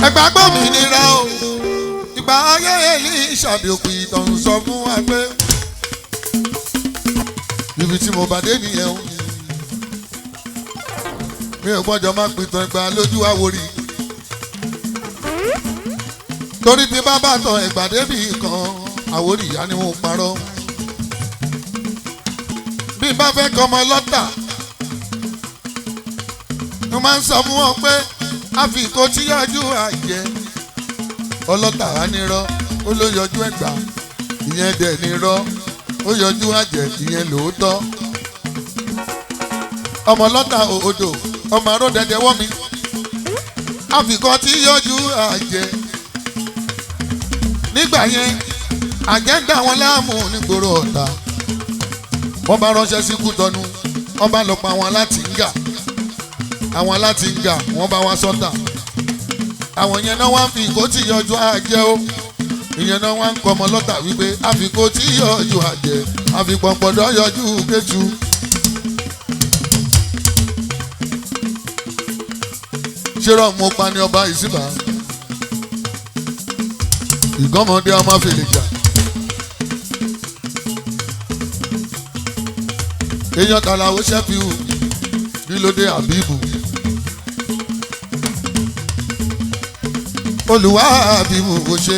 Ẹgbàá gbòmìnira o, ìgbà ayé Èlíṣà bí òpin ìtàn ń sọ fún wa pé ibi tí mo bá dé nìyẹn o. Mi ò gbọ́dọ̀ má pìtàn Ẹ̀gbá lójú Àwórì, torí tí bá bá tan Ẹ̀gbá débì kan, Àwórì ìyá ni mo parọ́. Bí n bá fẹ́ kọ́mọ lọ́tà, mo máa ń sọ fún wọn pé àfikún tí yọjú àjẹ ọlọ́tà á nírọ́, ó ló yọjú Ẹ̀gbá, ìyẹn dẹ̀ nírọ́, ó yọjú àjẹ, ìyẹn lóòótọ́. Ọmọ ọlọ́tà odò, ọmọ aró dẹdẹ wọ́ mi, àfikún tí yọjú àjẹ. Nígbà yẹn, àjẹ́ ń dà wọ́n láàmú nígboro Ọ̀tà. Wọ́n bá ránṣẹ́ sí Kútọ́nù, wọ́n bá lọ pa àwọn alátìngà. Àwọn alátìngà, wọ́n bá wá sọ́tà. Àwọn yẹn náà wá ń fi ìkó tí yọjú àjẹ́ o. Ìyẹn náà wá ń kọ́ ọmọ lọ́tà wípé àfikó tí yọjú àjẹ́, àfipọ̀npọ̀dọ̀ yọjú kẹ́tù. Ṣé mo pa ni ọba ìsìnbà ìgọ́mọdé ọmọ fèlè jà. Èèyàn tàlàwó ṣẹ́fíù nílòdé àbíbù. Olùwà àbíbù kò ṣe.